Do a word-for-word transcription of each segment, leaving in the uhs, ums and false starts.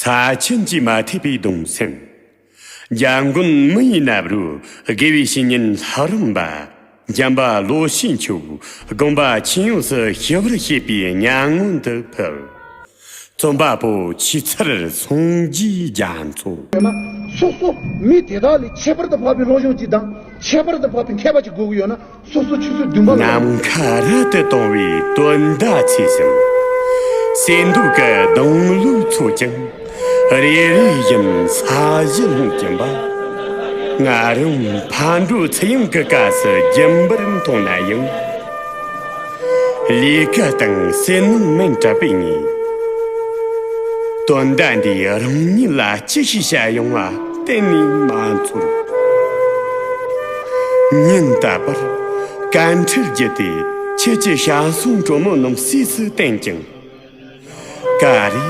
ཚྭ་ཆུ་འགྱེལ་མ་ཐེག་པའི་གདུང་སེམས། འཇམ་མགོན་མི་ཡི་ནབ་རོལ། དགེ་བའི་བཤེས་གཉེན་ལྷ་རམས་པ། འཇམ་དཔལ་ལོ་ཤས་མཆོག། དགོངས་པ་ཆེན་ཡོངས་སུ་ཞི་བར་བྱེད་པའི་མྱ་ངན་འདི་ཕུལ། རྩོམ་པ་པོ་ཆོས་ཚར་སངས་རྒྱས་རྒྱ་མཚོ། ཡང་ན་སོ་སོ་མི་དེ་དག་ལས་ཁྱད་པར་དུ་འཕགས་པའི་བློ་སྦྱོང་ཅིག་དང་ཁྱད་པར་དུ་འཕགས་པའི་མཁས་པ་ཅིག་དགོས་ཀྱི་ཡོད་ན། སོ་སོ་ཆུ་ཚོད་བདུན་པ་ལ། ནམ་མཁའ་རབ་ཏུ་གཏོང་བའི་དོན་དག་ཆེ་ཞིང་། གསེར་མདོག་གི་སྡོང་ལོ་ཚོས་ཀྱང་། རེ་རེ་བཞིན་ས་གཞི་ལྷུང་གྱིན་པ། ང་རང་ཕར་འགྲོ་ཚུར་ཡོང་གི་སྐབས་སུ་རྒྱུན་པར་མཐོང་ན་ཡང་། ལས་ཀ་དང་བསོད་ནམས་མི་འཕྲད་པའི་ངས། དོན་དག་འདིས་རང་ཉིད་ལ་ཅི་ཞིག་བྱ་ཡོང་བ་གཏན་ནས་མ་ཚོར། ཉིན་རྟག་པར་བཀའ་འཁྲོལ་བརྒྱུད་དེ་ཁྱེད་ཀྱི་བྱ་སོང་གྲོ་མོ་རྣམས་སུས་སུ་བསྟན་ཀྱང་། ག་རེ་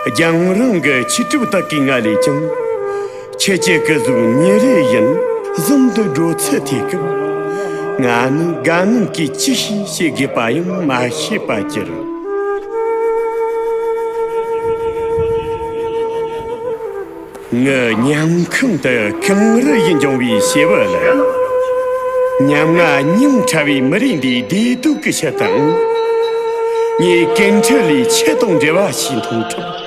རྒྱང་རིང་གི་ཆུ་གྲུབ་དག་གིས་ང་ལས་ཀྱང་། ཁྱེད་ཀྱི་སྐུ་གཟུགས་ཉིན་རེ་བཞིན་ཟུམ་དུ་འགྲོ་ཚུལ་ཐོས་སྐབས། ང་ནི་དགའ་ངལ་གྱིས་ཅི་ཞིག་བྱེད་དགོས་པ་ཡང་མ་ཤེས་པར་གྱུར། ངའི་ཉམས་ཁང་དུ་གངས་རི་བཞིན་འབྱུང་བའི་བྱེ་བ་ལ། ཉམ་ང་ཉུང་དྲགས་པའི་མི་རིགས་འདིའི་བདེ་སྡུག་གི་ཆེད་དུའང་། ངས་ཀུན་འཕྲོད་ལས་ཆེད་དུ་འབྲེལ་བ་ཞིག་མཐོང་ཐུབ།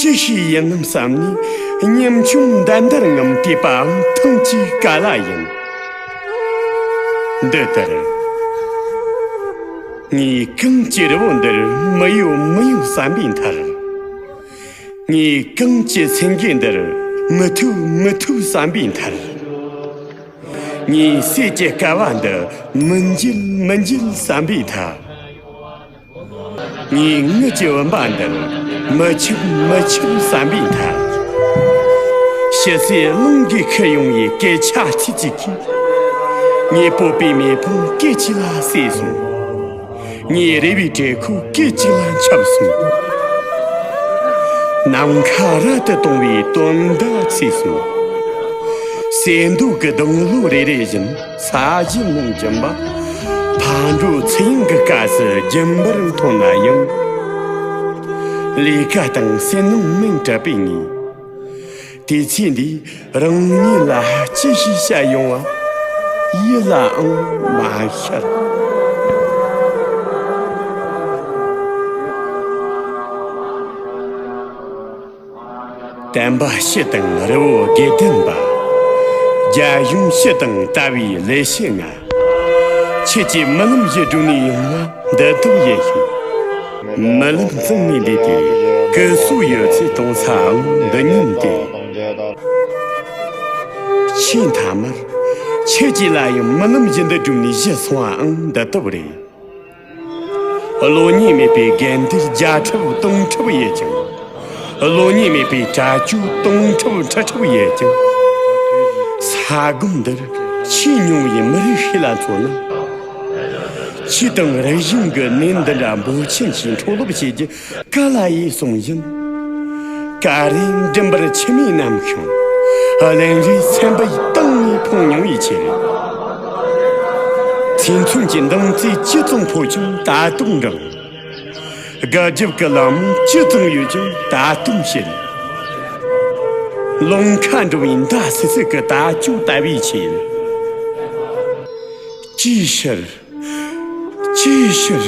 ཅི་ཞིག་ཡིན་ནམ་བསམ་ནས་ཉམ་ཆུང་འདར་འདར་ངང་བལྟས་པའང་ཐང་ཅིག་ག་ལ་ཡིན། འདི་ལྟར། ངས་གངས་ཀྱི་རི་བོ་འདིར་མི་གཡོ་མི་གཡོ་བསམ་པའི་མཐར། ངས་གངས་ཀྱི་སེང་གེ་འདིར་མི་ཐུབ་མི་ཐུབ་བསམ་པའི་མཐར། ངས་གསེར་གྱི་ཀ་བ་འདི་མི་འཇལ་མི་འཇལ་བསམ་པའི་མཐར། ངས་དངུལ་གྱི་བུམ་པ་འདིར་མི་ཆུབ་མི་ཆུབ་བསམ་པའི་མཐར། ཕྱི་སའི་རླུང་གིས་ཁུར་ཡོང་བའི་སྐད་ཆ་ཚིག་གཅིག་གིས། ངའི་སྤོབས་པའི་མེ་ཕུང་སྐད་ཅིག་ལ་བསྲེགས་སོང་། ངའི་རེ་བའི་དྲེད་ཁོག་སྐད་ཅིག་ལ་འཆབ་སོང་། ནམ་མཁའ་རབ་ཏུ་གཏོང་བའི་དོན་དག་ཚེས་སོང་། གསེར་མདོག་གི་སྡོང་ལོ་རེ་རེ་བཞིན་ས་གཞི་ལྷུང་གྱིན་པ། ཕར་འགྲོ་ཚུར་ཡོང་གི་སྐབས་སུ་རྒྱུན་པར་མཐོང་ན་ཡང་། ལས་ཀ་དང་བསོད་ནམས་མི་འཕྲད་པའི་ངས། དུས་ཚོད་འདིས་རང་ཉིད་ལ་ཅི་ཞིག་བྱ་ཡོང་བ་ཡིད་ལའང་མ་ཤར། དམ་པ་སྤྱི་དང་རི་བོ་དགེ་ལྡན་པ། རྒྱ་གཞུང་སྤྱི་དང་ལྟ་བའི་ལས་བྱེད་ང་། ཁྱེད་ཀྱིས་རྨི་ལམ་བཞི་སྒྲུང་ནས་ཡོང་བ་འདི་ལྟར་ཡིན་ཞིང་། རྨི་ལམ་གཙང་མའི་འདི་དེ་ཀུ་སུ་ཡོད་ཚད་གཏོང་སའང་འདི་ཉིད་དེ། ཆེས་མཐའ་མར་ཁྱེད་ཀྱིས་ལ་ཡང་རྨི་ལམ་བཞི་འདི་སྒྲུང་ནས་གཞི་སོང་བའང་འདི་ལྟར་རེད། བློ་ཉེས་མེད་པའི་དགེ་འདུན་བརྒྱ་ཁྲི་སྟོང་ཁྲི་ཡོད་ཀྱང་། བློ་ཉེས་མེད་པའི་གྲྭ་བཅུ་སྟོང་ཁྲི་ཁྲི་ཁྲི་ཡོད་ཀྱང་། ས་སྒང་འདིར་ཆེས་ཉུང་བའི་མི་རིགས་ཤིག་ལ་མཚོན་ན། ཆོས་དང་རིག་གཞུང་གི་གནས་འདི་འདྲ་འབོར་ཆེན་ཞིག་འཕྲོ་རློབ་བྱེད་རྒྱུ་ག་ལ་ཡིན་གསུངས་བཞིན། ཀ་རེ་མགྲིན་པར་མཆི་མས་བསྣམས་ཤིང་། གླེང་རེས་སེམས་པའི་གཏིང་ནས་ཕོངས་མྱོང་བའི་ཆེད། ཚེ་མཚོན་གྱི་འདང་རྩེ་ཅི་ཙམ་ཕོག་ཀྱང་ད་དུང་འགྲང་། དགའ་སྐྱིད་ཀྱི་ལམ་ཅི་ཙམ་ཡོད་ཀྱང་ད་དུང་ཕྱིན། རླུང་ཁ་འགྲོ་བའི་མདའ་སིག་སིག་གི་དལ་འབྱོར་ལྟ་བུའི་ཆེད། ཅིའི་ཕྱིར། ཅིའི་ཕྱིར།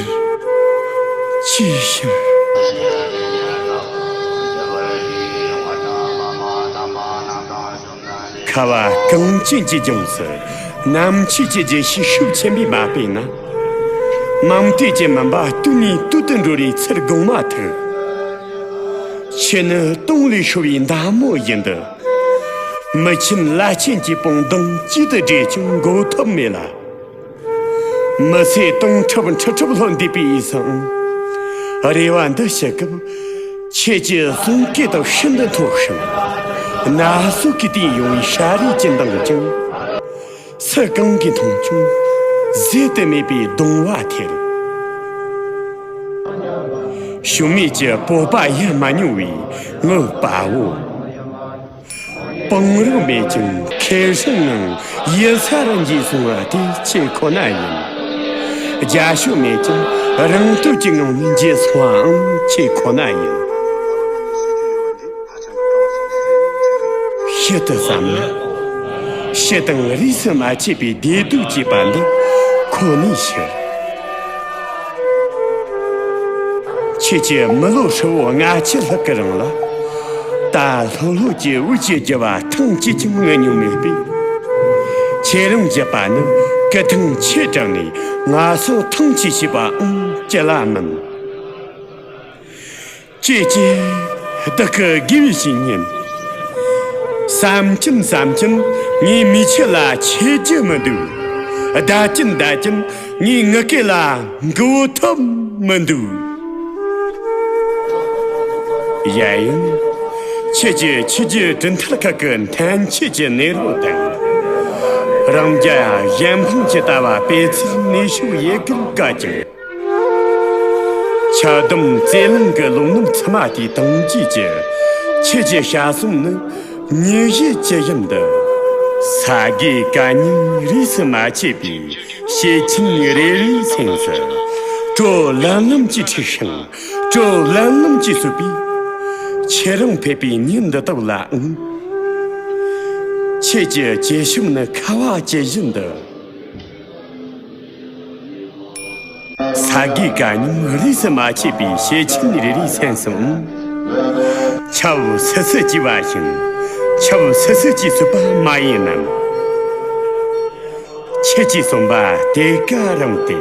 ཅིའི་ཕྱིར། ཁ་བ་གངས་ཅན་གྱི་ལྗོངས་སུ་ནམ་ཕྱེད་ཀྱི་རྒྱལ་སྤྱིའི་ཤུགས་ཆེན་པོས་མ་སྤེལ་ན། མང་སྟོད་ཀྱི་མུན་པ་སྟུག་ནས་སྟུག་ཏུ་འགྲོ་རེའི་ཚུར་དགོངས་མ་ཐུབ། ཁྱེད་ནི་སྟོང་ལས་ཤོར་བའི་མདའ་མོ་བཞིན་དུ། མི་ཁྱིམ་བླ་ཆེན་གྱི་པང་གདང་གཅིག་ཏུ་སྦྲེལ་ཀྱང་འགོག་ཐབས་མེད་ལ། མི་ཚེ་སྟོང་ཕྲག་ཁྲི་ཕྲག་ལྷོད་འདས་པའི་ཡིད་སང་། རེ་བ་འདི་ཞུ་སྐབས། ཁྱེད་ཀྱི་གསུང་སྐད་དག་ཤིན་ཏུ་མཐོ་ཞིང་། ན་ཟུག་གིས་བསྟན་ཡོང་བའི་ཤ་རུས་ཀྱི་འདང་ཀྱང་། སུ་གང་གིས་མཐོང་ཀྱང་ཟད་དུ་མེད་པའི་གདུང་བ་ཐེབས། ཞུམ་མེད་ཀྱི་སྤོབས་པ་ཡལ་མ་མྱོང་བའི་ངའི་དཔའ་བོ། པང་རིག་མེད་ཀྱང་ཁེར་ཧྲེང་ངང་ཡིད་ས་རུ་འགྱེལ་སོང་བ་དེ་ཁྱེད་ཁོ་ན་ཡིན། རྒྱ་ཤོད་མེད་ཀྱང་རང་བསྟོད་ཀྱི་ངང་ནས་འགྱེལ་སོང་བའང་ཁྱེད་ཁོ་ན་ཡིན། ཁྱད་དུ་བསམ་ན། ཕྱི་དང་རིས་སུ་མ་ཆད་པའི་བདེ་སྡུག་ཅེས་པ་འདི་ཁོ་ནའི་ཕྱིར། ཁྱེད་ཀྱི་མི་ལོ་ཧྲིལ་བོ་ལྔ་བཅུ་ལྷག་གི་རིང་ལ། ད་ལྷོད་ལྷོད་ཀྱི་འུད་ཀྱི་རྒྱུ་བ་ཐེངས་གཅིག་ཀྱང་ངུ་མྱོང་མེད་པས། ཁྱེད་རང་བརྒྱུད་པ་ནི་སྐུ་ཐང་ཆེ་དྲགས་ནས་ང་སོ་ཐང་ཆད་ཤེས་པའང་ཅི་ལ་མིན། ཁྱེད་ཀྱིས་བདག་གི་དགེ་བའི་བཤེས་གཉེན། བསམ་གྱིན་བསམ་གྱིན་ངའི་མིག་ཆུ་ལ་ཆད་རྒྱུ་མི་འདུག། བཟླས་ཀྱིན་བཟླས་ཀྱིན་ངའི་ངུ་སྐད་ལ་མགུ་བོ་ཐོབ་མི་འདུག། ཡ་ཡིན། ཁྱེད་ཀྱིས་ཆོས་བརྒྱུད་གྲུབ་མཐའ་ཁག་གི་མཐུན་ཆོས་ཀྱི་གནས་རོགས་དང་། རང་རྒྱལ་གཞན་ཕམ་གྱི་ལྟ་བ་སྤེལ་ཚུལ་ནུས་ཤུགས་ཡོད་དགུ་བཀའ་ཀྱང་། ཆགས་སྡང་རྩེ་གླང་གི་ལོག་གནོན་ཚུལ་མ་དེའི་དང་རྒྱུད་ཀྱི་ཁྱེད་ཀྱི་བྱ་སེམས་ནི་ཉེས་བྱས་ཇི་བཞིན་དུ། ས་དགེ་བཀའ་རྙིང་རིས་སུ་མ་ཆད་པའི་བཤེས་ཆེན་རེ་རེའི་སེམས་སུ་དྲོད་ལམ་ལམ་གྱིས་འཁྲིགས་ཤིང་དྲོད་ལམ་ལམ་གྱིས་བསྲུབས་པས། ཁྱེད་རང་ཕེབས་པའི་ཉིན་འདི་དག་ལའང་། ཁྱེད་ཀྱི་བྱེད་ཕྱོགས་ནི་ཁ་བ་ཇི་བཞིན་དུ། ས་དགེ་བཀའ་རྙིང་རིས་སུ་མ་ཆད་པའི་བཤེས་ཆེན་རེ་རེའི་སེམས་སུའང་། ཆབ་སིལ་སིལ་གྱིས་བབས་ཤིང་། ཆབ་སིལ་སིལ་གྱིས་བསྲུབས་པ་མ་ཡིན་ནམ། ཁྱེད་ཀྱིས་གསུངས་པ་དེ་ག་རང་སྟེ།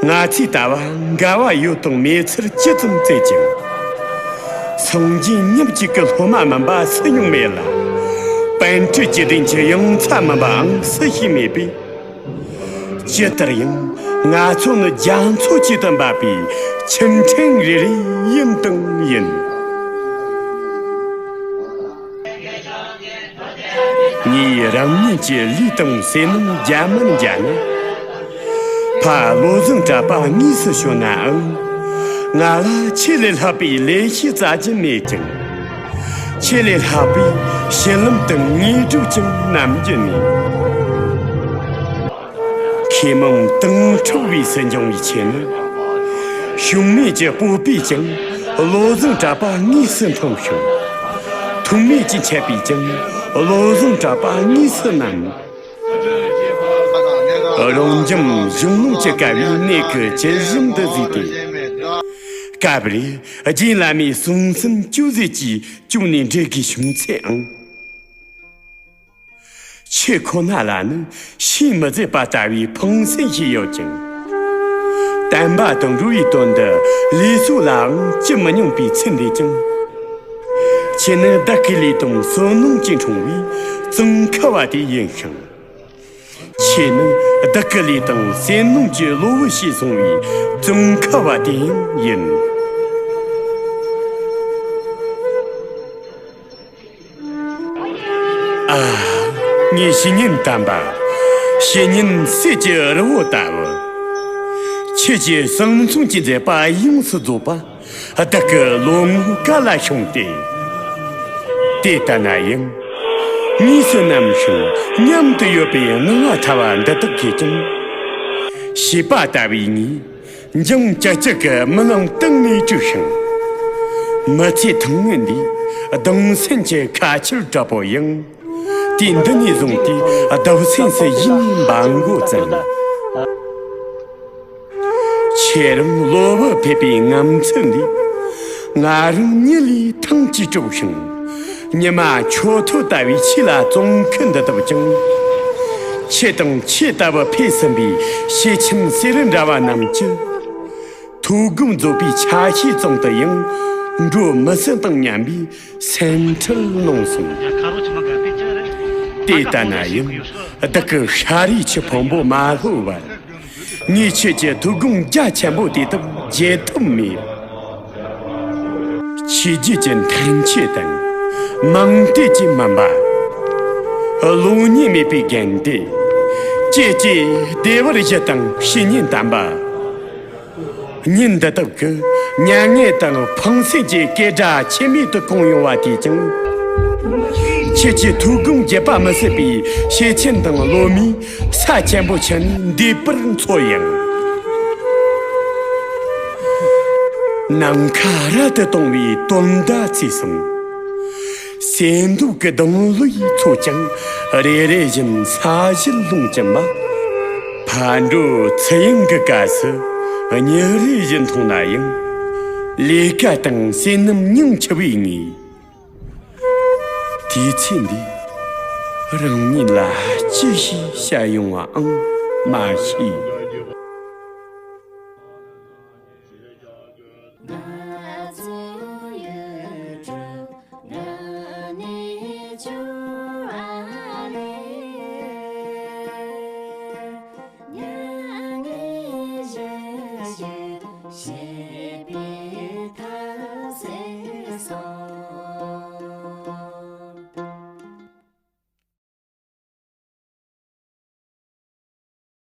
ང་ཚོས་ལྟ་བ་འགལ་བ་ཡོད་དང་མེད་ཚུལ་ཇི་ཙམ་བཙལ་ཀྱང་། སངས་རྒྱས་མཉམ་གཅིག་གི་སློབ་མ་མིན་པ་སུ་ཡང་མེད་ལ། པཎ་གྲུབ་ཀྱི་དྲིན་གྱི་ཡང་ཚ་མིན་པའང་སུ་ཞིག་མེད་པས། ཇི་ལྟར་ཡང་ང་ཚོ་ནི་རྒྱ་མཚོ་གཅིག་ཏུ་འབབ་པའི་ཆུ་ཕྲན་རེ་རེ་ཡིན་དང་ཡིན། ངས་རང་ཉིད་ཀྱི་ལུས་དང་སེམས་ནང་རྒྱ་མར་འཇགས་ན། ཕ་བློ་བཟང་གྲགས་པ་དངོས་སུ་བྱོན་ནའང་། ང་ལ་ཆེས་ལས་ལྷག་པའི་ལས་བྱེད་རྩ་ཅན་མེད་ཅིང་། ཆེས་ལས་ལྷག་པའི་བྱིན་རླབས་དང་དངོས་གྲུབ་ཀྱང་ནམ་རྒྱུན་མེད། མཁས་མང་དྭངས་འཕྲོག་པས་སུ་འགྱིང་བའི་ཆེད་ནི། བྱུང་མེད་ཀྱི་སྤོབས་པས་ཀྱང་བློ་བཟང་གྲགས་པ་དངོས་སུ་འཐུང་ཞིང་། ཐུག་མེད་ཀྱི་ཆད་པས་ཀྱང་བློ་བཟང་གྲགས་པ་དངོས་སུ་མནན། རང་འཇམ་གཞུང་ལུགས་ཀྱི་དཀའ་བའི་གནས་ཀྱི་ཇི་བཞིན་དུ་བཟོས་ཏེ། སྐབས་རེ་རྗེ་བླ་མའི་གསུང་གསུམ་ཅུང་ཟད་ཀྱིས་བཅུག་ནས་འགྲེལ་དགོས་བྱུང་ཚེའང་། ཆོས་ཁོ་ན་ལ་ནི་ཕྱིས་མི་བཟད་པ་ལྟ་བུའི་ཕངས་སེམས་ཤིག་ཡོད་ཅིང་། བསྟན་པ་དང་འགྲོ་བའི་དོན་དུ་ལུས་སྲོག་ལའང་ཅི་མི་སྙམ་པའི་ཚུལ་འདི་ཀྱང་། ཁྱེད་ནི་བདག་གི་ལུས་དང་བསོད་ནམས་ཀྱིས་འཁྲུངས་པའི་ཙོང་ཁ་བ་དེ་ཡིན་ཞིང་། ཁྱེད་ནི་བདག་གི་ལུས་དང་བསོད་ནམས་ཀྱི་གློ་བུར་ཞིག་སོང་བའི་ཙོང་ཁ་བ་དེ་ཡང་ཡིན། ཨ། ངའི་བཤེས་གཉེན་དམ་པ། བཤེས་གཉེན་གསེར་གྱི་རི་བོ་ལྟ་བུ། ཁྱེད་ཀྱི་གསང་མཚན་གྱི་མཛད་པ་ཡོངས་སུ་རྫོགས་པ། བདག་གི་བློ་ངོར་ག་ལ་ཤོང་སྟེ། དེ་ལྟ་ན་ཡང་། དངོས་སུ་མནར་ཞིང་མཉམ་དུ་ཡོད་པའི་སྣང་བ་ཕྲ་བ་འདི་དག་གིས་ཀྱང་། བྱིས་པ་ལྟ་བུའི་ངས། འཇང་ཅག་ཅག་གི་རྨི་ལམ་སྟེང་ནས་བྲིས་ཤིང་། མི་ཚེ་ཐུང་ངུ་འདིའི་གདུང་སེམས་ཀྱི་ཁ་ཆུ་དྲག་པོ་ཡང་། དུས་འདི་ནས་བཟུང་སྟེ་ལྡབ་སེམས་སུ་ཡིད་ནས་འབར་འགོ་བརྩམས། ཁྱེད་རང་གློ་བུར་ཕེབས་པའི་ངང་ཚུལ་འདིས། ང་རང་མྱི་ལས་ཐང་ཆད་གྲུབ་ཤིང་། ཉི་མ་མཆོད་ཐོ་ལྟ་བུའི་ཆོས་ལ་བཙོང་མཁན་འདི་དག་ཀྱང་། ཁྱེད་དང་ཁྱེད་ལྟ་བུ་ཕེབས་ཟིན་པའི་བཤེས་ཆེན་གསེར་འདྲ་བ་རྣམས་ཀྱི་ཐུགས་དགོངས་རྫོགས་པའི་ཆ་ཤས་ཙམ་དུ་ཡང་འགྲོ་མི་སྲིད་དང་སྙམ་པའི་སེམས་ཁྲལ་གནང་སོང་། དེ་ལྟ་ན་ཡང་བདག་གི་ཤ་རུས་ཀྱི་ཕུང་པོ་མ་ལྷོད་བར། ངས་ཁྱེད་ཀྱི་ཐུགས་དགོངས་རྒྱ་ཆེན་པོ་དེ་དག་བརྗེད་ཐབས་མེད། ཆོས་བརྒྱུད་ཀྱི་མཐུན་ཆོས་དང་། མིང་སྟེ་ཅི་མིན་པ། བློ་ཉེས་མེད་པའི་རྒན་དེ། ཀྱེ་ཀྱེ་བདེ་བར་བཞུགས་དང་བཤེས་གཉེན་དམ་པ། ཉིན་འདི་དག་གི་མྱ་ངན་དང་ཕངས་སེམས་ཀྱི་སྐད་སྒྲ་ཆེ་མེད་དུ་གང་ཡོང་བ་དེས་ཀྱང་། ཁྱེད་ཀྱི་ཐུགས་དགོངས་བརྗེད་པ་མི་སྲིད་པའི་བཤེས་ཆེན་དང་སློབ་མའི་ས་ཆེན་པོ་ཁྱེར་ནས་འདས་པར་འཚོལ་ཡང་། ནམ་མཁའ་རབ་ཏུ་སྟོང་བའི་དོན་དག་ཚུད་སོང་། ཟས་འདོད་ཀྱི་གདུང་བློ་ཡིས་འཚོ་ཅིང་། རེ་རེ་བཞིན་ས་གཞིར་ལྷུང་གྱིན་པ། ཕར་འགྲོ་ཚུར་ཡོང་གི་སྐབས་སུ། གཉིད་རེ་བཞིན་མཐོང་ན་ཡང་། ལས་ཀ་དང་བསོད་ནམས་ཉུང་ཆེ་བའི་ངས། དུས་ཚོད་འདིས་རང་ཉིད་ལ་ཅི་ཞིག་བཤད་ཡོང་བའང་མ་ཤེས།